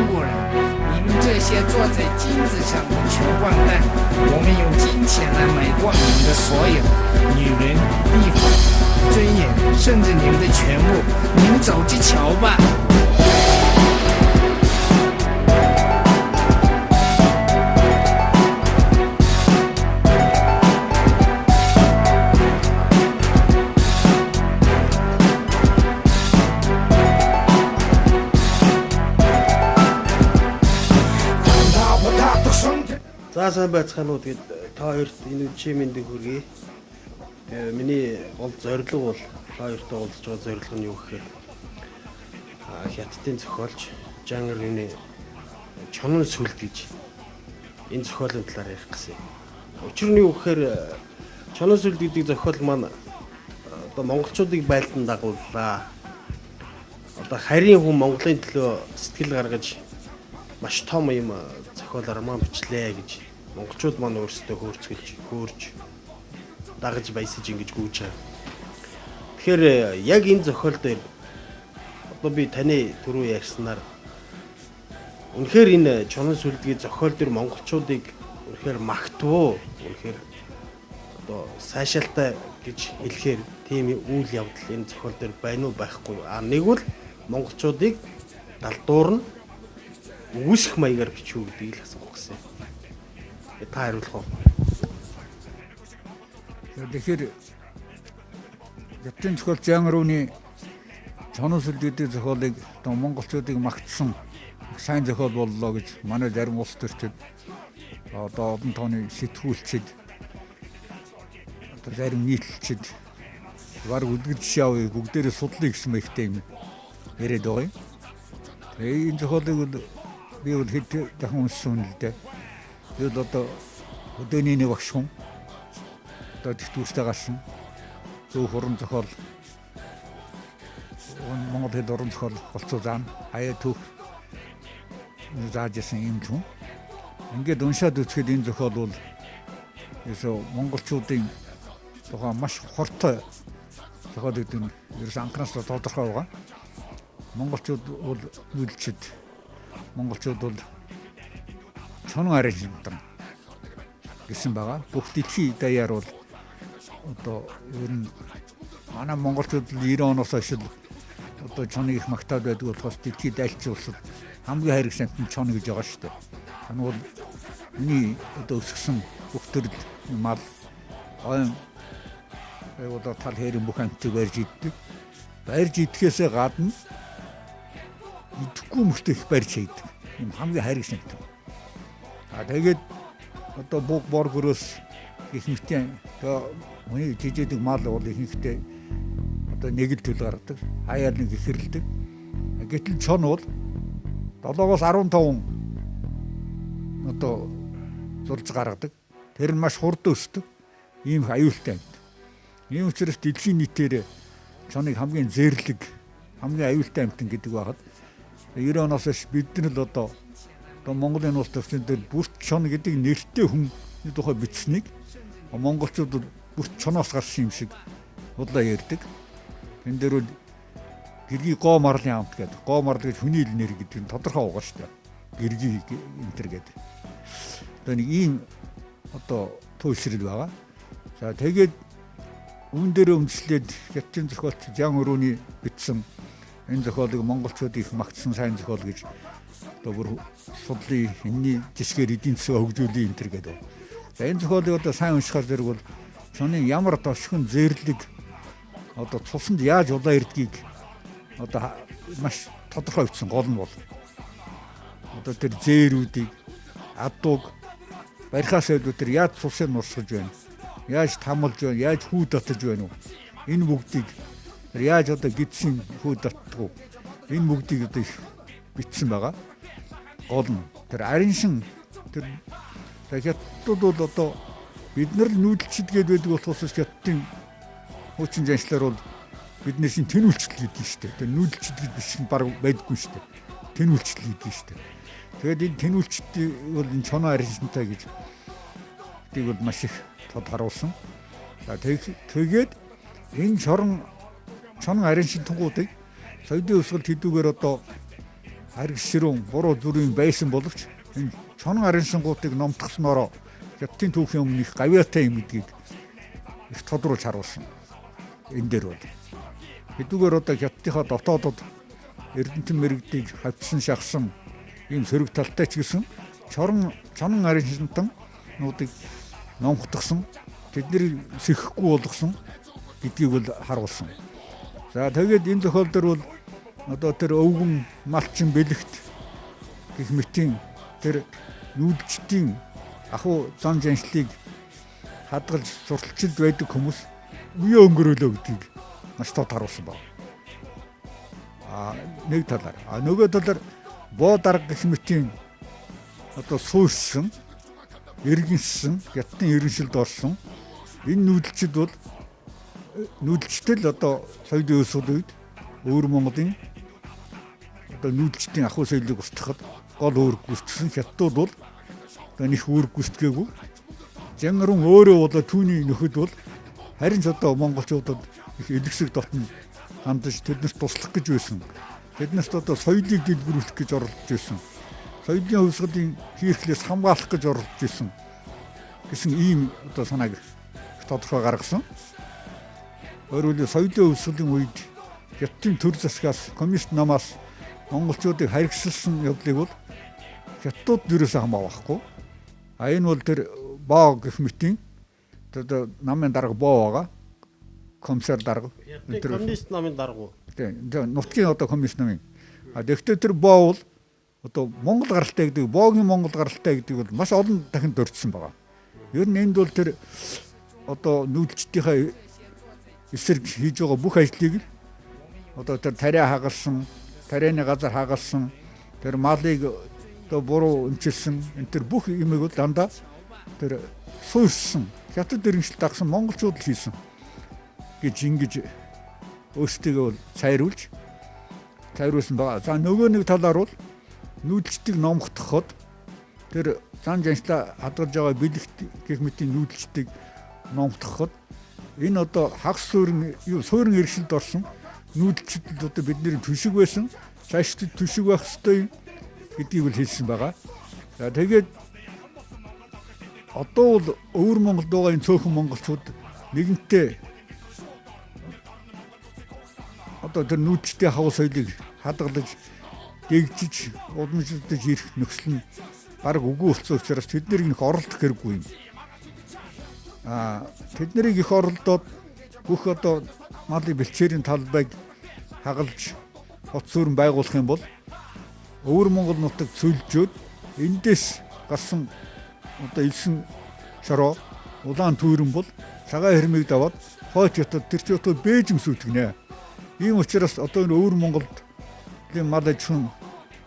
国人，你们这些坐在金子上的穷光蛋，我们用金钱来买断你们的所有女人、地方、尊严，甚至你们的全部，你们走着瞧吧。 За сайн байцгаана уу. Тэгээд та хоёрт энэ үдшийн мэндийг хүргэе. Тэгээ миний гол зорилго бол та хоёртой уулзж байгаа зорилго нь юу гэхээр Хятадын зохиолч Жан Эргүний Чонон сүлд гэж энэ зохиолын талаар ярих гэсэн юм. Учир нь юу гэхээр Чонон сүлд гэдэг зохиол маань одоо монголчуудыг байлдан дагууллаа. Одоо харийн хүн Монголын төлөө сэтгэл гаргаж маш том юм зохиол роман бичлээ гэж монголчууд маань өөрсдөө хөөрцгөлж, хөөрж дагаж баясаж ингэж гүйж байгаа. Тэгэхээр яг энэ зохиол дээр одоо би таны түрүү ярьснаар үнэхээр энэ Чонон сүлдгийн зохиол дээр монголчуудыг үнэхээр магтвуу, үнэхээр одоо сайшаалтай гэж хэлэхээр тийм үйл явдал энэ зохиол дээр байна уу байхгүй юу? А нэг бол монголчуудыг далдуурна үгүйсэх маягаар бичүү гэдгийг л асуух гэсэн. Та хариулах уу? Тэгэхээр Хятадын зохиолч Жан Эргүний Чонон сүлд гэдэг зохиолыг одоо монголчуудыг магтсан сайн зохиол боллоо гэж манай зарим улс төрчид одоо олон тооны сэтгүүлчид одоо зарим нийтлэлчид бараг үлгэр жишээ авъя бүгдээрээ судлая гэсэн маягтай юм яриад байгаа юм. Тэгээ энэ зохиолыг бол би бол хэд дахин уншсан юм л дээ. Би бол одоо өдөөний нэг багш хүн одоо тэтгэвртэй гарсан зөв уран зохиол Монгол хэл уран зохиол голцоо заана. Хаяа түүх зааж исэн юм хүн. Ингээд уншаад үзэхэд энэ зохиол бол ерөөсөө монголчуудын тухай маш хортой зохиол гэдэг нь ерөөсөө анханаас тодорхой байгаа. Монголчууд бол үйлчид, монголчууд бол чонон арын шимтэн гэсэн байгаа. Бүх дэлхийн даяар бол одоо ер нь манай монголчууд 90 оноос хойш одоо чоныг их магтаад байдаг болохоос дэлхийд дайлч улсад хамгийн хайрыг амтан чон гэж байгаа шүү дээ. Энэ бол миний одоо өсгсөн бүх төрөл мал, ойн одоо тал хэрэн бүх амтыг барьж иддэг. Барьж идэхээсээ гадна идэхгүй мөртөө их барьж хийдэг. Ийм хамгийн хайрыг амтан. А тэгээд одоо буг бор гөрөөс их мэтийн хүний жижээдэг мал бол ихэнхдээ одоо нэг л төл гаргадаг. Хаяал нэг ихэрлдэг. Гэтэл чон бол 7-оос 15 одоо зурж гаргадаг. Тэр нь маш хурдан өсдөг. Ийм их аюултай амьт. Ийм учраас дэлхийн нийтээр чоныг хамгийн зэрлэг, хамгийн аюултай амьтан гэдэг байхад 90 оноос хойш бид нар л одоо Монголын улс төрчин дээр бүрт чон гэдэг нэртэй хүн тухай бичсэнийг монголчууд бүрт чоноос гарсан юм шиг худлаа ярьдаг. Тэн дээр бол гэргий гоо марлын амт гэдэг. Гоо марл гэж хүний л нэр гэдэг нь тодорхой байгаа шүү дээ. Гэргий энтер гэдэг. Одоо нэг ийм одоо туйлшрал байгаа. За тэгээд үүн дээр өмчлээд Хятадын зохиолч Жан Эргүний бичсэн энэ зохиолыг монголчууд их магтсан сайн зохиол гэж одоо бүр судлаа энэний жишгээр эдийн засгаа хөгжүүлье энтер гэдэг. За энэ зохиолыг одоо сайн уншихаар зэрэг бол чонын ямар одоо шүхэн зэрлэг одоо цуснд яаж улаа ирдгийг одоо маш тодорхой бичсэн гол нь бол одоо тэр зээрүүдийг адууг барихаас илүү тэр яаж цусыг нурсгаж байна, яаж тамалж байна, яаж хүү татаж байна уу? Энэ бүгдийг тэр яаж одоо гидсийн хүү татдаг уу? Энэ бүгдийг одоо их бичсэн байгаа. Гол нь тэр ариншин тэр хятадууд бол одоо бид нар нүүдэлчд гээд байдаг болохоос хятадын хуучин жаншлаар бол бид нар шин тэнүүлчил гэдэг нь шүү дээ. Тэр нүүдэлчд гэж биш баг байдаггүй шүү дээ. Тэнүүлчил гэдэг нь шүү дээ. Тэгээд энэ тэнүүлчд бол энэ чоноо ариншинтай гэж гэдгийг бол маш их тод харуулсан. За тэгээд энэ чонон ариншинтангуудыг соёлын хувьсгал хэдүүгээр одоо хариг ширүүн буруу зүрийн байсан боловч энэ чонон араншингуудыг номтгоснороо Хятадын түүхийн өмнө их гавьяатай юм гэдгийг их тодруулж харуулсан. Энэ дээр бол хэдүүгээр одоо Хятадынхаа дотоодод Эрдэнэтэн мэрэгдийг хавчсан шахсан ийм сөрөг талтай ч гэсэн чонон араншинтаннуудыг номхотгосон, тэднийг сэхэхгүй болгосон гэдгийг бол харуулсан. За тэгээд энэ зохиол дээр бол одоо тэр өвгөн малчин бэлэгт гэх мэтийн тэр нүүдэлчдийн ахуй зан жаншлыг хадгалж сурталчилд байдаг хүмүүс үе өнгөрөөлөө гэдгийг маш тод харуулсан байна. Нэг талаар. Нөгөө талаар боо дарга гэх мэтийн одоо суурьсан, иргэнссэн, Хятадын иргэншилд орсон энэ нүүдэлчд бол нүүдэлчтэй л одоо соёлын өөсгөл үед өвөр Монголын одоо нүүдэлчдийн ахуй соёлыг устгахад гол үүрэг гүйцэтгэсэн. Хятадууд бол одоо нэг үүрэг гүйцэтгээгүй. Жангарын өөрөө бол түүний нөхөд бол харин ч одоо монголчуудад их элэгсэг дотн хандаж тэднэрт туслах гэж байсан. Тэднэрт одоо соёлыг дэлгэрүүлэх гэж оролдож байсан. Соёлын хувьсгалын хийрхлээс хамгаалах гэж оролдож байсан гэсэн ийм одоо санааг тодорхой гаргасан. Өөрөөр соёлын хувьсгалын үед Хятадын төр засгаас коммунист намаас монголчуудыг харгисалсан явдлыг бол Хятадууд ерөөсөө хамаа байхгүй. А энэ бол тэр боо гэх мэтийн одоо намын дарга боо байгаа. Комиссар дарга. Коммунист намын дарга уу? Тийм. Нутгийн одоо коммунист намын. А тэгэхдээ тэр боо бол одоо Монгол гаралтай гэдэг, боогийн Монгол гаралтай гэдэг бол маш олон дахин дурдсан байгаа. Ер нь энд бол тэр одоо нүүдэлчдийнхээ эсрэг хийж байгаа бүх ажлыг одоо тэр тариа хагалсан, тарианы газар хагалсан, тэр малыг одоо буруу өмчилсэн, энэ тэр бүх юмыг бол дандаа тэр суурьсан, Хятад иргэншил дагсан монголчууд л хийсэн гэж ингэж өөрсдийгөө бол цайруулсан байгаа. За нөгөө нэг талаар бол нүүдэлчдийг номготгоход тэр зан жаншлаа хадгалж байгаа бэлэгт гэх мэтийн нүүдэлчдийг номготгоход энэ одоо хагас суурин юу суурин иргэшилд орсон нүүдэлчдэд одоо бидний түшиг байсан, цаашдад түшиг байх ёстой гэдгийг бол хэлсэн байгаа. За тэгээд одоо бол өвөр Монголд байгаа энэ цөөхөн монголчууд нэгэнтээ одоо тэр нүүдэлчдийн хавал соёлыг хадгалж дэгжиж уламжлагдаж ирэх нөхцөл нь бараг үгүй болсон учраас тэднийг их оролдох хэрэггүй юм. Тэднийг их оролдоод бүх одоо малын бэлчээрийн талбайг хагалж хот суурин байгуулах юм бол өвөр Монгол нутаг цөлжөөд эндээс гарсан одоо элсэн шороо улаан түйрэн бол цагаан хэрмийг даваад хойч хятад тэр ч одоо Бээжин сүйтгэнэ. Ийм учраас одоо энэ өвөр Монголд мал аж ахуйн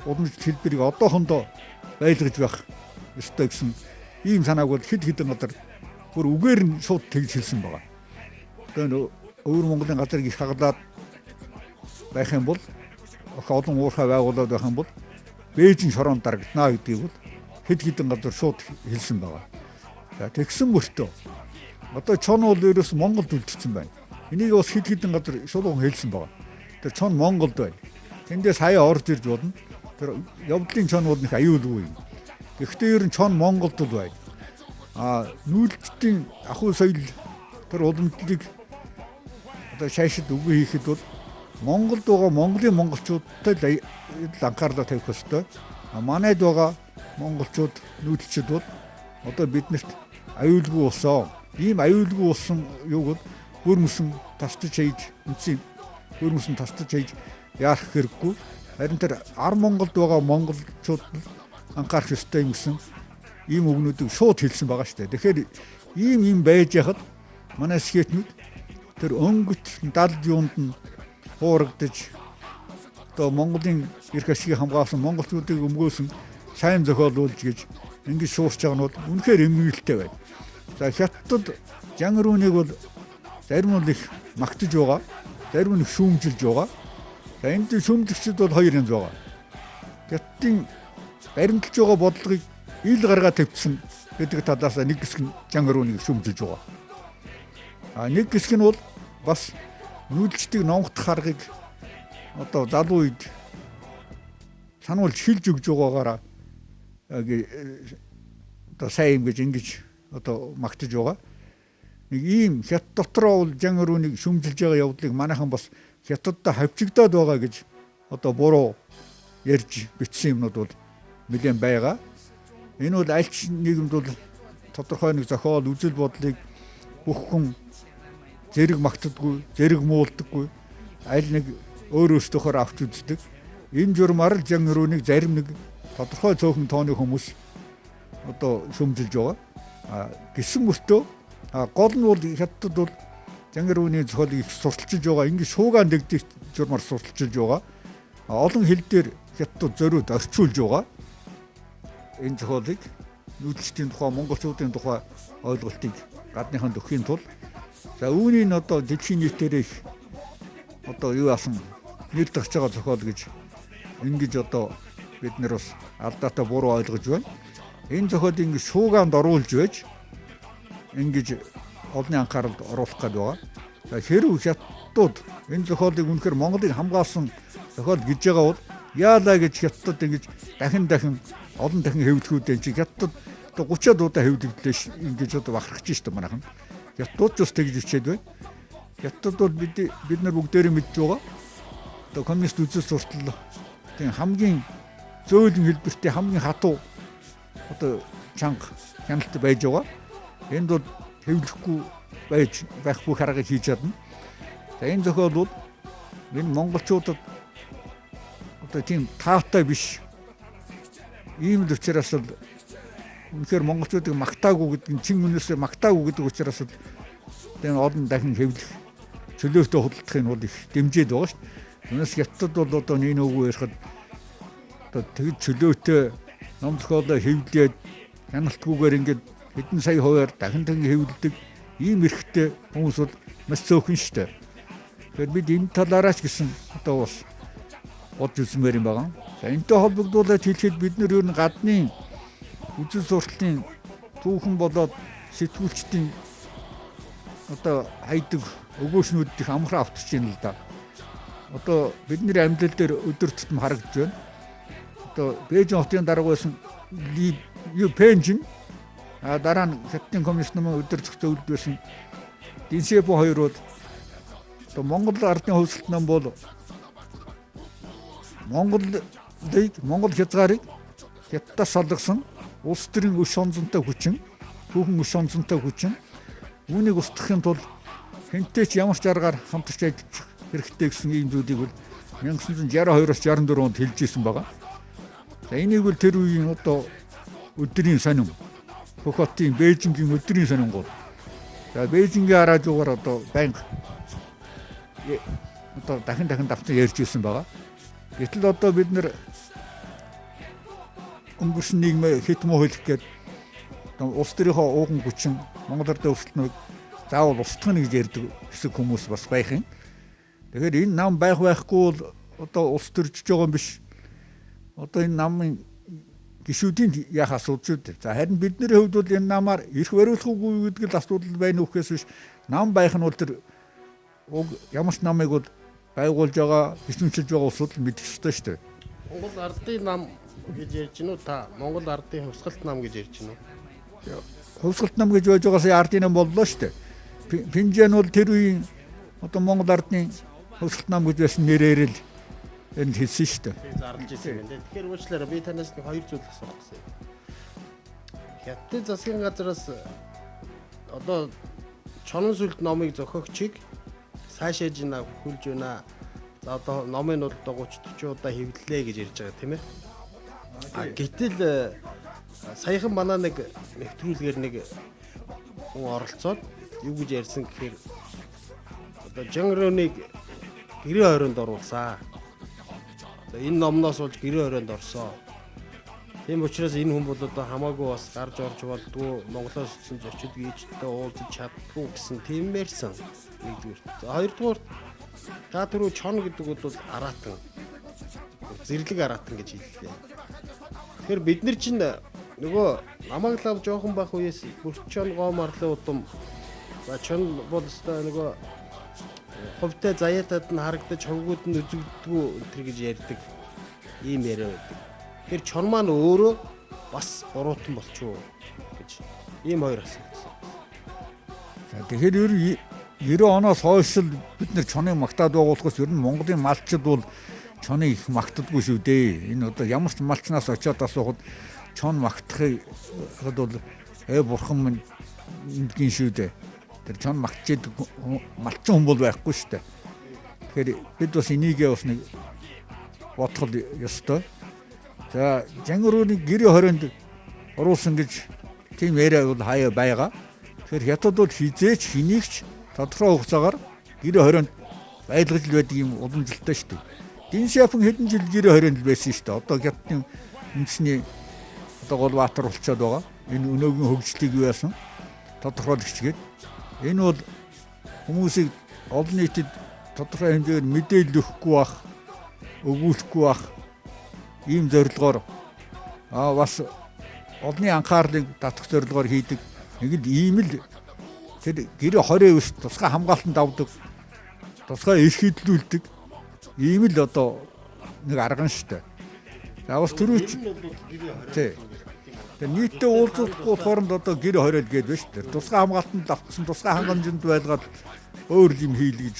уламжлалт хэлбэрийг одоохондоо байлгаж байх ёстой гэсэн ийм санааг бол хэд хэдэн газар бүр үгээр нь шууд тэгж хэлсэн байгаа. Одоо энэ өвөр Монголын газрыг их хагалаад байх юм бол олон уурхай байгуулад байх юм бол Бээжин шороонд дарагдана гэдгийг бол хэд хэдэн газар шууд хэлсэн байгаа. За тэгсэн мөртөө одоо чон бол ерөөс Монголд үлдсэн байна. Энийг бас хэд хэдэн газар шулуун хэлсэн байгаа. Тэр чон Монголд байна. Тэндээс хаяа орж ирж болно. Тэр явдлын чон бол нэг аюулгүй юм. Гэхдээ ер нь чон Монголд л байна. Нүүдэлчдийн ахуй соёл тэр уламжлалыг одоо шаашид үгүй хийхэд бол Монголд байгаа Монголын монголчуудтай л анхаарлаа тавих ёстой. Манайд байгаа монголчууд нүүдэлчд бол одоо биднэрт аюулгүй болсон. Ийм аюулгүй болсон юуг бол бүр мөсөн тастаж хийж үндсийн бүр мөсөн тастаж хийж яарах хэрэггүй. Харин тэр ар Монголд байгаа монголчууд анхаарах ёстой юм гэсэн ийм үгнүүдийг шууд хэлсэн байгаа шүү дээ. Тэгэхээр ийм юм байж яхад манай скетнүүд тэр өнгөт дал юунд нь хуурагдаж одоо Монголын эрх ашигыг хамгаалсан монголчуудыг өмгөөсөн сайн зохиолуулж гэж ингэж шуурч байгаа нь бол үнэхээр эмгэнэлтэй байна. За Хятадд Жангруунийг бол зарим нь их магтаж байгаа, зарим нь их шүүмжилж байгаа. За энд шүүмжлэгчид бол хоёр янз байгаа. Хятадын баримталж байгаа бодлогыг ил гаргаа тавьчихсан гэдэг талаас нэг хэсэг нь Жангруунийг шүүмжилж байгаа. Нэг хэсэг нь бол бас нүүдэлчдийг номготох аргыг одоо залуу үед сануулж хэлж өгж байгаагаараа одоо сайн юм гэж ингэж одоо магтаж байгаа. Нэг ийм хятад дотроо бол Жан Өрөөнийг шүмжилж байгаа явдлыг манайхан бас хятадтай хавчигдаад байгаа гэж одоо буруу ярьж бичсэн юмнууд бол нэлээд байгаа. Энэ бол аль ч нийгэмд бол тодорхой нэг зохиол, үзэл бодлыг бүх хүн зэрэг магтдаггүй, зэрэг муулдаггүй, аль нэг өөр өөртөөхөөр авч үздэг. Энэ журмаар л Жан Өрөөнийг зарим нэг тодорхой цөөхөн тооны хүмүүс одоо шүмжилж байгаа. Гисэн мөртөө гол нь бол хятадд бол Жан Өрөөний зохиолыг их сурталчилж байгаа. Ингээд шуугаан дэгдэх журмаар сурталчилж байгаа. Олон хэл дээр хятадд зориуд орчуулж байгаа. Энэ зохиолыг нүүдэлчдийн тухай, монголчуудын тухай ойлголтыг гадныханд өгөхийн тулд за үүний нь одоо дэлхийн нийтээр их одоо юу асан нэр дарж байгаа зохиол гэж ингэж одоо бид нар бас алдаатай буруу ойлгож байна. Энэ зохиолыг ингэ шуугаанд оруулж байж ингэж олонний анхааралд оруулах гээд байгаа. За хэрв хятадууд энэ зохиолыг үнэхээр Монголыг хамгаалсан зохиол гэж байгаа бол яалаа гэж хятадд ингэж дахин дахин олон дахин хэвлэхүүдэн чи хятадд одоо 30-аад удаа хэвлэгдлээ ингэж одоо бахархаж штэ манайхан. Хятадууд ч бас тэгж ичээд байна. Хятад бол бид нар бүгдээрээ мэдж байгаа. Одоо коммунист үзэл суртал тийм хамгийн зөөлөн хэлбэртэй хамгийн хатуу одоо чанга хяналт байж байгаа. Энд бол хэвлэхгүй байж байх бүх аргыг хийж чадна. За энэ зохиол бол энэ монголчуудад одоо тийм таатай биш. Ийм л учраас л үнэхээр монголчуудыг магтаагүй гэдэг нь чин үнээсээ магтаагүй гэдэг учраас л энэ олон дахин хэвлэх чөлөөтэй худалдахыг бол их дэмжиж байгаа шүү дээ. Түүнээс хятад бол одоо нэг нүгүү ярихад одоо тэгж чөлөөтэй ном зохиолоо хэвлээд хяналтгүйгээр ингээд хэдэн сая хувиар дахин дахин хэвлэдэг ийм эрхтэй хүмүүс бол маш цөөхөн шүү дээ. Тэгэхээр бид энэ талаараа ч гэсэн одоо бас бодж үзмээр юм байгаа. За энэтэй холбогдуулаад хэлэхэд бид нар ер нь гадны үзэл сурталын түүхэн болоод сэтгүүлчдийн одоо хайдаг өгөөшнүүд их амархан автчих юм л да. Одоо бидний амьдрал дээр өдөр тутам харагдаж байна. Одоо Бээжин хотын дарга байсан Ли Пенжин дараа нь Хятадын коммунист намын өдөр зохицуулд байсан Динсепо хоёр бол одоо Монгол ардын хувьсгалт нам бол Монголыг Монгол хязгаарыг Хятадаас салгасан улс төрийн өш онзонтой хүчин, түүхэн өш онзонтой хүчин үүнийг устгахын тулд хэнтэй ч ямар ч аргаар хамтарч ажиллах хэрэгтэй гэсэн ийм зүйлийг бол 1962-оос 64 онд хэлж ирсэн байгаа. За энийг бол тэр үеийн одоо өдрийн сонин бүх хотын Бээжингийн өдрийн сонингууд. За Бээжингийн араажуугаар одоо байнга одоо дахин дахин давтан ярьж ирсэн байгаа. Гэтэл одоо бид нар өнгөрсөн нийгмээ хэт муу хэлэх гээд улс төрийнхөө ууган хүчин Монгол ардын өрсөлдөлтийг заавал устгах гэж ярьдаг хэсэг хүмүүс бас байх юм. Тэгэхээр энэ нам байх байхгүй бол одоо улс төржиж байгаа юм биш. Одоо энэ намын гишүүдийн яах асуудал шүү дээ. За харин бидний хувьд бол энэ намаар эрх бариулах үгүй гэдэг л асуудал байна үхээс биш. Нам байх нь бол тэр уг ямар ч намыг бол байгуулж байгаа, хичмэлж байгаа улсууд л мэдэх ёстой шүү дээ. Монгол ардын нам гэж ярьж гинүү та? Монгол ардын хувьсгалт нам гэж ярьж гинүү? Хувьсгалт нам гэж байж байгаас ардын нам боллоо шүү дээ. Пинжэн бол тэр үеийн одоо Монгол ардын хувьсгалт нам гэж байсан нэрээр л энд хэлсэн шүү дээ. Зарлж ирсэн юм байна. Тэгэхээр уучлаарай би танаас нэг хоёр зүйл асуух гэсэн юм. Хятадын засгийн газраас одоо Чонон сүлд номыг зохиогчийг цаашааж на хүлж байна. За одоо номын нь бол одоо 30 40 удаа хэвлэлээ гэж ярьж байгаа тийм ээ. А гэтэл саяхан манай нэг нэвтрүүлгээр нэг хүн оролцоод юу гэж ярьсан гэхээр одоо Жан Рөнийг гэрээ хорионд оруулсан. За энэ номноос болж гэрээ хорионд орсоо. Тийм учраас энэ хүн бол одоо хамаагүй бас гарч орж болдгоо Монголоос очсон зочид гийчтэй уулзаж чаддгүй гэсэн тийм ярьсан. Нэгдүгээр. За хоёрдугаар та түрүү чон гэдэг бол араатан. Зэрлэг араатан гэж хэллээ. Тэгэхээр бид нар чинь нөгөө намайг лав жоохон байх үеэс бүрчон гоо марлын удам за чон бол өстой нөгөө хувьтай заяатад нь харагдаж ховгууд нь үзэгддэггүй энэ төр гэж ярьдаг ийм яриа байдаг. Тэр чон маань өөрөө бас буруутан болчихоо гэж ийм хоёр асуулт. За тэгэхээр ер 90 оноос хойш л бид нар чоныг магтаад байгуулахаас ер нь Монголын малчид бол чоныг их магтдаггүй шүү дээ. Энэ одоо ямар ч малчнаас очиод асуухад чон магтахыг бол бурхан минь эндгийн шүү дээ. Тэр чон магтж малчин хүн бол байхгүй шүү дээ. Тэгэхээр бид бас энийгээ бас нэг бодох ёстой. За Жангар өрөөний гэрээ хорионд оруулсан гэж тийм яриа бол хаяа байгаа. Тэгэхээр хятад бол хизээч хэнийг ч тодорхой хугацаагаар гэрээ хорионд байлгаж л байдаг юм уламжлалтай шүү дээ. Дэн Сяопин хэдэн жил гэрээ хорионд л байсан шүү дээ. Одоо хятадын үндэсний одоо гол баатар болчоод байгаа. Энэ өнөөгийн хөгжлийг юу яасан тодорхойлогч гээд энэ бол хүмүүсийг олон нийтэд тодорхой хэмжээгээр мэдээлэл өгөхгүй бах, өгүүлэхгүй бах ийм зорилгоор бас олонний анхаарлыг татах зорилгоор хийдэг. Нэг л ийм л тэр гэрээ 29 тусгай хамгаалтанд авдаг, тусгай эрх хэдлүүлдэг ийм л одоо нэг арга нь шүү дээ. За бас түрүүч тий. Тэр нийтдээ уулзуулахгүй болохоор нь одоо гэр хориол гээд байна шүү дээ. Тусгай хамгаалтанд авсан, тусгай хангамжинд байлгаад өөр юм хийл гэж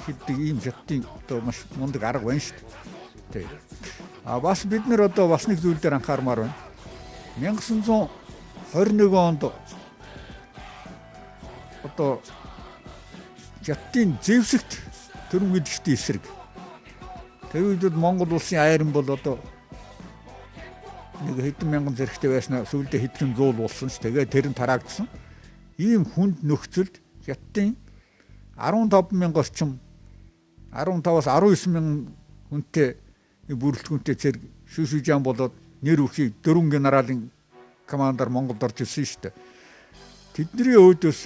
хэддэг ийм хятадын одоо маш мундаг арга байна шүү дээ. Тий. А бас бид нар одоо бас нэг зүйл дээр анхаармаар байна. 1921 онд одоо хятадын зэвсэгт төрөмгөлөгчдийн эсрэг. Тэр үед Монгол улсын айран бол одоо нэг хэдэн мянган зэрэгтэй байснаа сүүлдээ хэдхэн зуул болсон ч тэгээ тэр нь тараагдсан. Ийм хүнд нөхцөлд хятадын 15 мянга орчим 15-аас 19 мянган хүнтэй бүрэлдэхүүнтэй цэрэг шүшүжаан болоод нэр үхий дөрвөн генералын командор Монголд орж ирсэн шүү дээ. Тэдний өөдөөс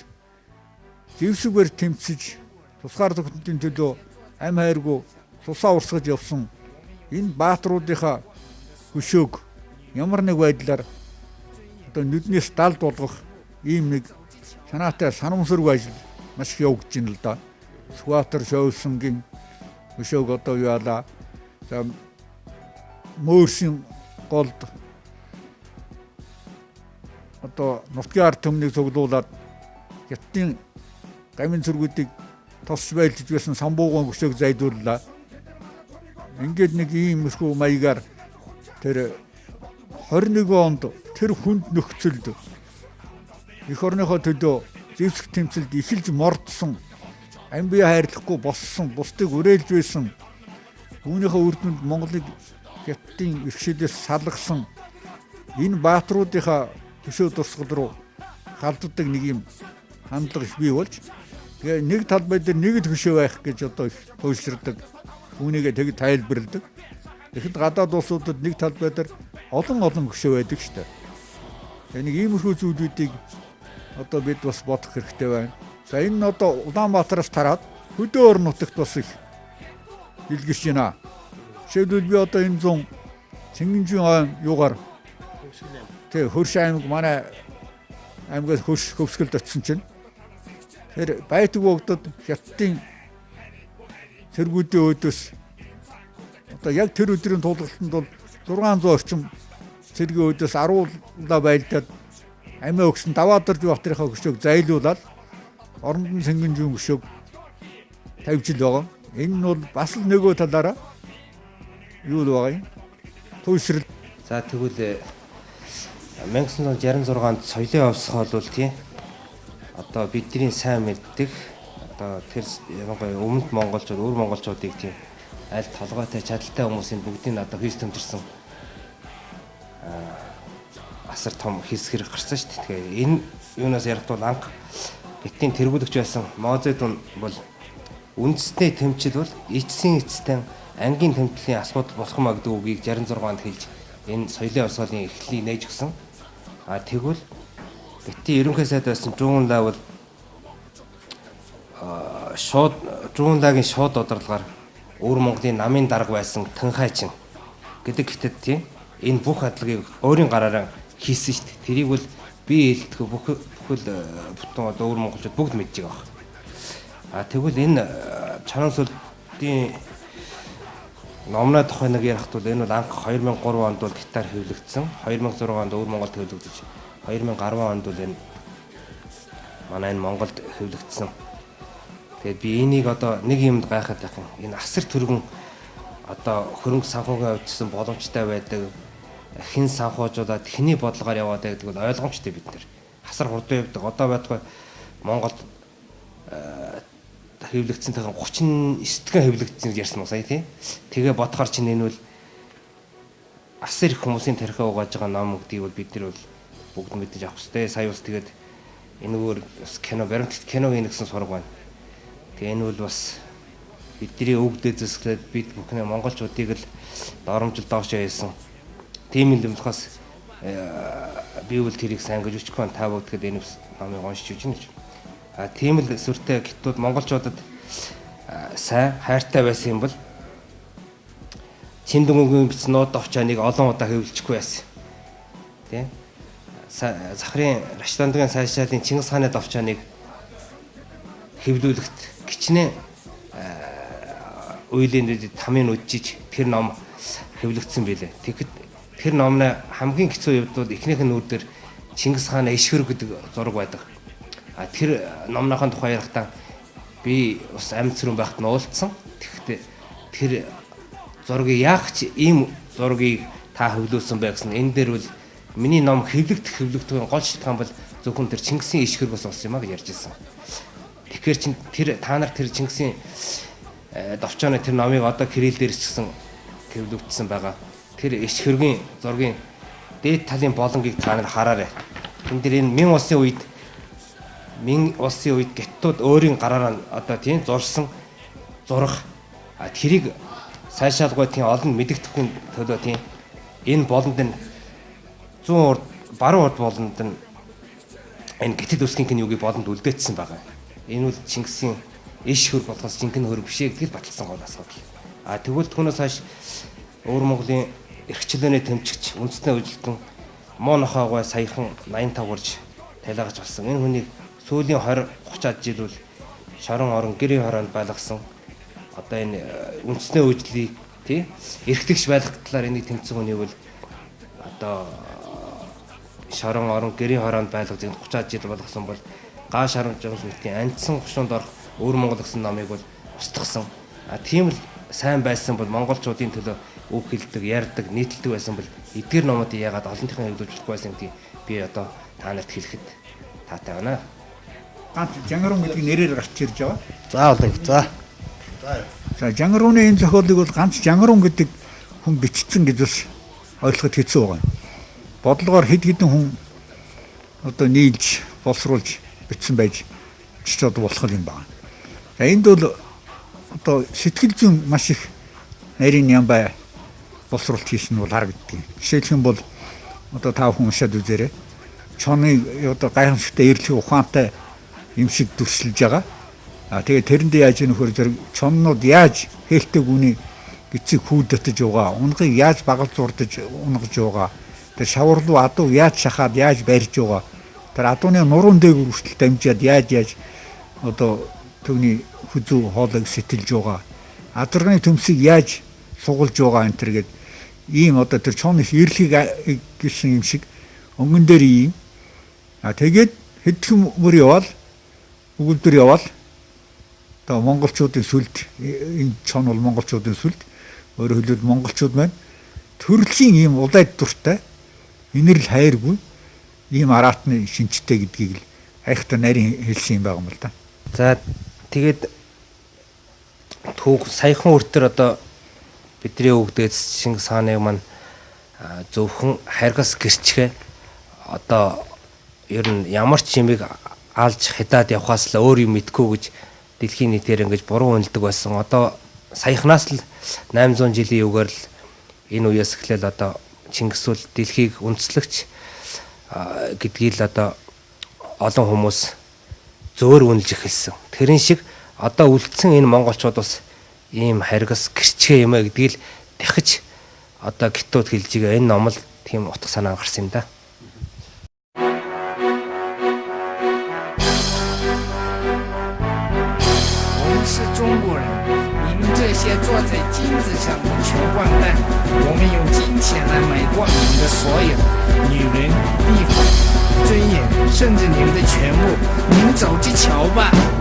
зэвсэгээр тэмцэж тусгаар тогтнолтын төлөө ам хайргүй тусаа урсгаж явсан энэ баатруудынхаа хөшөөг ямар нэг байдлаар одоо нүднээс далд болгох ийм нэг санаатай санамсаргүй ажил маш их явагдаж байна л да. Сүхбаатар Шоулсонгийн хөшөөг одоо юу яалаа. За мөөрсөн голд одоо нутгийн ард түмнийг цуглуулад хятадын гамин цэргүүдийг тосч байлдаж байсан самбууган хөшөөг зайдууллаа. Ингээд нэг иймэрхүү маягаар тэр 21 онд тэр хүнд нөхцөлд эх орныхоо төлөө зэвсэг тэмцэлд эхэлж мордсон, ам бие хайрлахгүй боссон, бусдыг уриалж байсан, үүнийхээ үр дүнд Монголыг хятадын иргэшилээс салгасан энэ баатруудынхаа төшөө дурсгал руу халддаг нэг юм хандлага их бий болж тэгээ нэг талбай дээр нэг л хөшөө байх гэж одоо их туйлширдаг, үүнийгээ тэг тайлбарладаг. Тэгэхэд гадаад улсуудад нэг талбай дээр олон олон хөшөө байдаг шүү дээ. Тэгээ нэг иймэрхүү зүйлүүдийг одоо бид бас бодох хэрэгтэй байна. За энэ нь одоо Улаанбаатараас тараад хөдөө орон нутагт бас их дэлгэрч байна. Жишээлбэл би одоо энэ зун Цэнгэнжийн ойн юугаар тий Хөрш аймаг манай аймагаас Хөрш Хөвсгөлд очисон чинь тэр байдаг богдод хятадын цэргүүдийн өөдөөс одоо яг тэр өдрийн тулгалтанд бол 600 орчим цэргийн өөдөөс аруулаа байлдаад амиа өгсөн Даваадарж баатрынхаа хөшөөг зайлуулаад орондон Цэнгэнжийн хөшөөг тавьж л байгаа. Энэ нь бол бас л нөгөө талаараа юу л байгаа юм. Туйлшрал. За тэгвэл 1966 онд соёлын овсгол бол тийм одоо бидний сайн мэддэг одоо тэр ялангуяа өмнөд монголчууд, өвөр монголчуудыг тийм аль толгойтой чадaltaй хүмүүсийн бүгдийг одоо хийс төмтөрсөн асар том хэсгэр гарсан шүү дээ. Тэгэхээр энэ юунаас ярихт бол анх хятадын тэргүүлэгч байсан Мао Цзэдун бол үндэсний тэмцэл бол эцсийн эцэстэн ангийн тэмцлийн асуудал болох юм а гэдэг үгийг 66 онд хэлж энэ соёлын овсгоолын эхлэлийг нээж өгсөн. А тэгвэл хятадын ерөнхий сайд байсан Жуунла бол шууд Жуунлагийн шууд удирдлагаар өвөр Монголын намын дарга байсан Тэнхайчин гэдэг хятад тийм энэ бүх адлагыг өөрийн гараараа хийсэн шүү дээ. Тэрийг бол би хэлдэг бүхэл бүтэн одоо өвөр монголчууд бүгд мэдж байгаа баг. А тэгвэл энэ Чонон сүлдийн Номны тухай нэг ярихт бол энэ бол анх 2003 онд бол гитар хэвлэгдсэн. 2006 онд өвөр Монголд хэвлэгдэж, 2010 онд бол энэ манай энэ Монголд хэвлэгдсэн. Тэгээд би энийг одоо нэг юмд гайхаад байх юм. Энэ асар түргэн одоо хөрөнгө санхүүгийн хувьд боломжтой байдаг. Хэн санхүүжуулаад хэний бодлогоор яваад байдаг бол ойлгомжтой бид нэр. Асар хурдан явдаг. Одоо байтугай Монголд хэвлэгдсэн тахын 39 дахин хэвлэгдсэн гэж ярьсан уу сая тий. Тэгээ бодохоор чинь энэ бол асар их хүмүүсийн тархиа угааж байгаа ном гэдгийг бол бид нар бол бүгд мэдэж авах хэрэгтэй. Сая бас тэгээд энэгээр бас кино баримтат кино хийнэ гэсэн сураг байна. Тэгээ энэ бол бас бидний өвгдөө зэсгэлээд бид бүхний монголчуудыг л доромжил доош яасан. Тийм юм болохоос би бол тэрийг сайн гэж өчөхгүй байна. Та бүгд энэ номыг уншиж үжин гэж. А тийм л сүртэй гиттүүд монголчуудад сайн хайртай байсан юм бол Чиндүнгийн бичсэн нууд овчааныг олон удаа хэвлэчихгүй байсан. Тэ? Захрын Раштандгийн сайшаалын Чингис хааны довчааныг хэвлүүлэхт гिचнэ үеийн тамын үдчиж тэр ном хэвлэгдсэн билээ. Тэгэхэд тэр номны хамгийн хэцүү явдал бол эхнийх нь нүүр дээр Чингис хааны ишгэр гэдэг зураг байдаг. А тэр номныхын тухай ярихдаа би бас амьд цэрэн байхад нуулцсан. Тэгэхдээ тэр зургийг яах ч ийм зургийг та хэвлүүлсэн бай гэсэн. Энэ дээр бол миний ном хэвлэгдэх хэвлэгдэхүүн гол шалтгаан бол зөвхөн тэр Чингисийн ишгэр бас болсон юм а гэж ярьж ирсэн. Тэгэхээр чин тэр та нар тэр Чингисийн довчооны тэр номыг одоо Кирилл дээр ч гэсэн хэвлэгдсэн байгаа. Тэр ишгэргийн зургийн дээд талын болонгийг та нар хараарай. Энэ дээр энэ Мин улсын үед Мин улсын үед геттууд өөрийн гараараа одоо тийм зурсан зураг тэрийг сайшаалгүй тийм олон мэдэгдэхүүн төлөө тийм энэ болонд нь зүүн урд баруун урд болонд нь энэ гэтэл үсгийн юуг болонд үлдээсэн байгаа. Энэ бол Чингисийн иш хөрг болохоос жинхэнэ хөрг биш ээ гэдгийг баталсан гол асуудал. А тэгвэл түүнээс хойш Өвөр Монголын эрхчлөөний тэмцэгч үндэсний үйлдэлтэн муу нохоогой саяхан 85 гурж талиагч болсон. Энэ хүнийг сүүлийн 20 30-аад жил бол шорон орон гэрийн хороонд байлгасан. Одоо энэ үндэсний үйлдлийг тий эрхтгч байлгах талаар энийг тэмцсэн хүнийг бол одоо шорон орон гэрийн хороонд байлгаж 30-аад жил болгосон бол гаа шарамж мэтийн антсан хошуунд орох Өвөр Монгол гэсэн номыг бол устгасан. А тийм л сайн байсан бол монголчуудын төлөө үг хэлдэг, ярьдаг, нийтэлдэг байсан бол эдгээр номуудыг яагаад олонтынхаа хэвлүүлж болохгүй байсан гэдгийг би одоо та нарт хэлэхэд таатай байна. Ганц Жангарун гэдэг нэрээр гарч ирж байгаа. За болон. За. За Жангаруны энэ зохиолыг бол ганц Жангарун гэдэг хүн бичсэн гэж бас ойлгоход хэцүү байгаа. Бодлогоор хэд хэдэн хүн одоо нийлж боловсруулж бичсэн байж ч одоо болох юм байна. За энд бол одоо сэтгэл зүйн маш их нарийн ямбай боловсруулалт хийсэн нь бол харагддаг. Жишээлх юм бол одоо та бүхэн уншаад үзээрэй. Чоны одоо гайхамшигтай эрэлхий ухаантай юм шиг дүрсэлж байгаа. А тэгээ тэрэндээ яаж нөхөр зэрэг чоннууд яаж хэлтэй гүний эцэг хүүдэтж байгаа, унгыг яаж багал зурдаж унгаж байгаа, тэр шаварлуу адуу яаж шахаад яаж барьж байгаа, тэр адууны нуруунд дээгүүр хүртэл дамжаад яаж яаж одоо түүний хүзүү хоолойг сэтэлж байгаа, адарганы төмсийг яаж сугалж байгаа энэ төр гээд ийм одоо тэр чон их эрэлхийг гэсэн юм шиг өнгөн дээр ийм. А тэгээд хэдхэн мөр яваал өгөлдөр яваал одоо монголчуудын сүлд энэ чон бол монголчуудын сүлд, өөрөөр хэлбэл монголчууд маань төрөлхийн ийм улайд дуртай инэрл хайргүй ийм араатны шинжтэй гэдгийг л айхтар нарийн хэлсэн юм байгаа юм л да. За тэгээд түүх саяхан үртэр одоо бидний өвгдөөс Чингис хааныг маань зөвхөн хайргас гэрчгээ одоо ер нь ямар ч юмыг алж хядаад явхаас л өөр юм мэдгүй гэж дэлхийн нийтээр ингэж буруу үнэлдэг байсан. Одоо саяхнаас л 800 жилийн үгээр л энэ үеэс эхлээл одоо Чингис бол дэлхийг үндэслэгч гэдгийг л одоо олон хүмүүс зөөр үнэлж эхэлсэн. Тэрэн шиг одоо үлдсэн энэ монголчууд бас ийм харгас гэрчгээ юм а гэдгийг л дахиж одоо гитүүд хэлж байгаа энэ ном л тийм утга санаа гарсан юм да. 我们是中国人，你们这这些坐在金子上的穷光蛋，我们用金钱来买断你们的所有女人、地方、尊严，甚至你们的全部。你们走着瞧吧。